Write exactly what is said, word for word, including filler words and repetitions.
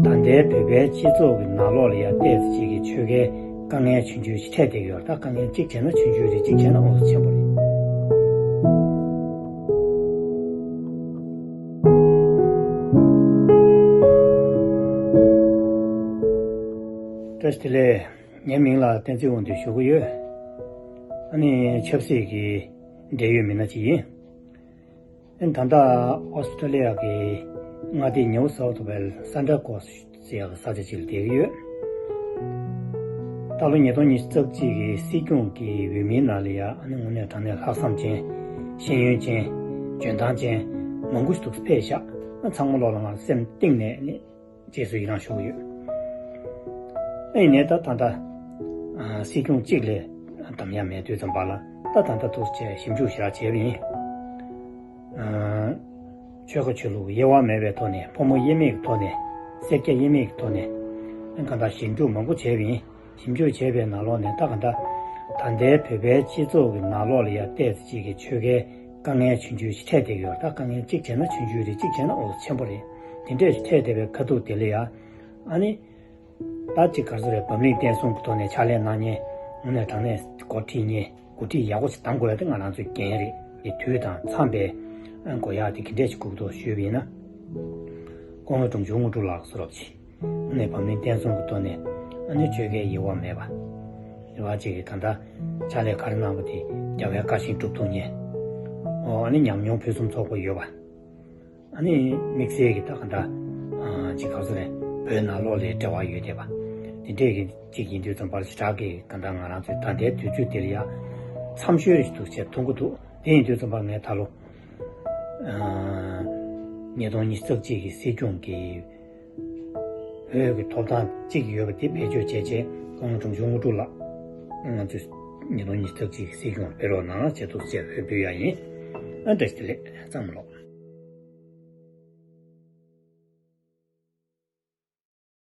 ད་ལྟའི་བོད་པའི་སྤྱི་ཚོགས་ཀྱི་ནང་ལོགས་ལ་ཡང་ཏོག་ཙམ་ཅིག་གི་ཆོལ་ཁའི་དཀའ་ངལ་ཆུང་ཆུང་ཞིག་འཕྲད་བསྡད་ཀྱི་ཡོད་རེད། ད་དཀའ་ངལ་གཅིག་བྱས་ན་ཆུང་ཆུང་རེད། གཅིག་བྱས་ན་འོ་ཆེན་པོ་རེད། བཀྲ་ཤིས་བདེ་ལེགས། ངའི་མིང་ལ་བསྟན་འཛིན་དབང་འདུས་ཞུ་གི་ཡོད། ཨ་ནི་ཆབ་སྲིད་ཀྱི་འབྲེལ་ཡོད་མི་སྣ་ཅིག་ཡིན། ཨ་ནི་ད་ལྟ་ཨོ་སི་ཀྲོ་ལི་ཡ་གི་མངའ་སྡེ་ནིའུ་སའུ་ཐི་ཝེལ་སན་ཊར་ཀོ་སི་ཟེར་ཡག་གི་ས་ཆ་ཅིག་ལ་བསྡད་ཀྱི་ཡོད། ད་ལོ་ཉིས་སྟོང་ཉི་ཤུ་རྩ་གཅིག་གི་སྲིད་སྐྱོང་གི་འོས་མིའི་ནང་ལ་ཡ་ཨ་ནི་དངོས་གནས་དྲང་གནས་ལྷག་བསམ་ཅན། ཤེས་ཡོན་ཅན། འཇོན་ཐང་ཅན། མང་པོ་ཞིག་འདུག་ཕེབས་ཤག་ཨ་ཚང་མ་ལོག་ལ་ང་སེམས་གཏིང་ནས་ནི་རྗེས་སུ་ཡི་རང་ཞུ་གི་ཡོད། ཨ་ཡིན་ནའི་ད་ད་ལྟ་ཨ་སྲིད་སྐྱོང་གཅིག་ལས་འདམ་ཡ་མེད་དུས་ཙམ་པ་ལ་ད་ད་ལྟ་ཐུགས་རྗེ་ཆེ་ཞིབ་འཇུག་ཞེ་དྲག་བྱས་པ་ཡིན། ཨ་ཆོལ་ཁ་ཆོས་ལུགས་དབྱེ་བ་མེད་པའི་ཐོག་ནས། ཕོ་མོ་དབྱེར་མེད་ཀྱི་ཐོག་ནས། སེར་སྐྱ་དབྱེར་མེད་ཀྱི་ཐོག་ནས་ཨ་གང་ལྟར་ཞིབ་འཇུག་མང་པོ་བྱས་པ་ཡིན། ཞིབ་འཇུག་བྱས་པའི་ནང་ལོགས་ནས་ད་གང་ལྟར་ད་ལྟའི་བོད་པའི་སྤྱི་ཚོགས་ཀྱི་ནང་ལོགས་ལ་ཡ་ཏོག་ཙམ་ཅིག་གི་ཆོལ་ཁའི་དཀའ་ངལ་ཆུང་ཆུང་ཞིག་འཕྲད་བསྡད་ཀྱི་ཡོད་རེད། ད་དཀའ་ངལ་གཅིག་བྱས་ན་ཆུང་ཆུང་རེད། གཅིག་བྱས་ན་འོ་ཆེན་པོ་རེད། དེ་འདྲས་ཞིག་འཕྲད་བསྡད་པའི་ཁ་ཐུག་དེ་ལ་ཡ་ཨ་ནི། ད་ཅིག་ག་རེ་ཟེར་རེད། བམ་བརླིང་བསྟན་སྲུང་གི་ཐོག་ནས་ཕྱག་ལས་གནང་མཁན་དངོས་གནས་དྲང་གནས་འགོ་ཁྲིད་མཁན་འགོ་ཁྲིད་ཡག་པོ་ཞིག་གདམ་དགོས་ཡ་དེ་ང་རང་ཚོའི་འགན་རེད། དེ་དུས་དང་འཚམས་པའི་དགོས་ཡ་དེ་ག་འདྲས་ཞིག་དགོས་ཀྱི་འདུག་ཞུས་པ་ཡིན་ན། སྐུ་ངོ་དྲུང་ཆེ་དངོས་གྲུབ་ལགས་སུ་རོབ་ཅིག་ཨ་ནི་བམ་བརླིང་བསྟན་སྲུང་གི་ཐོག་ནས་ཨ་ནི་ཆོལ་ཁའི་དབྱེ་བ་མེད་པ། རེ་བ་ཅིག་གིས་ད་ལྟ་ཕྱག་ལས་ག་རེ་གནང་པ་དེ་རྒྱལ་བའི་བཀའ་བཞིན་སྒྲུབ་ཐུབ་མཁན། ཨོ་ཨ་ནི་ཉམས་མྱོང་ཕུན་སུམ་ཚོགས་པོ་ཡོད་པ། ཨ་ནི་དམིགས་བསལ་གྱི་ད་ག་འདྲ་ཅིག་ག་ཚོད་རེད། བོད་ནང་ལོགས་ལ་འབྲེལ་བ་ཡོད་བསྡད་པ། དེ་འདྲས་ཀྱི་ཅིག་ཡིན་དུས་ཙམ་པར་ཞེ་དྲག་གི་ག་འདྲ་ང་རང་ཚོའི་ད་ལྟའི་དུས་ཚོད་འདིར་ཡ་མཚམས་ཤོལ་ཞིག་འདུག་བྱས་མཐོང་གི་འདུག་དེ་ཡིན་དུས་ཙམ་པར་ངས་ད་ལོ་ཉིས་སྟོང་ཉི་ཤུ་རྩ་གཅིག་གི་སྲིད་སྐྱོང་གི་འོས་ཀྱི་ཐོབ་ཐང་གཅིག་ཡོད་པ་དེ་བེད་སྤྱོད་བྱས་བྱས་སྐུ་ངོ་དྲུང་ཆེ་དངོས་གྲུབ་ལགས་ང་ཚོས་ཉིས་སྟོང་ཉི་ཤུ་རྩ་གཅིག་གི་སྲིད་སྐྱོང་ཕེབས་རོགས་གནང་ཞེས་ཐུགས་རྗེ་ཆེ་འབོད་ཡ་ཡིན། ཨ་བཀྲ་ཤིས་བདེ་ལེགས། ཚང་མ་ལོག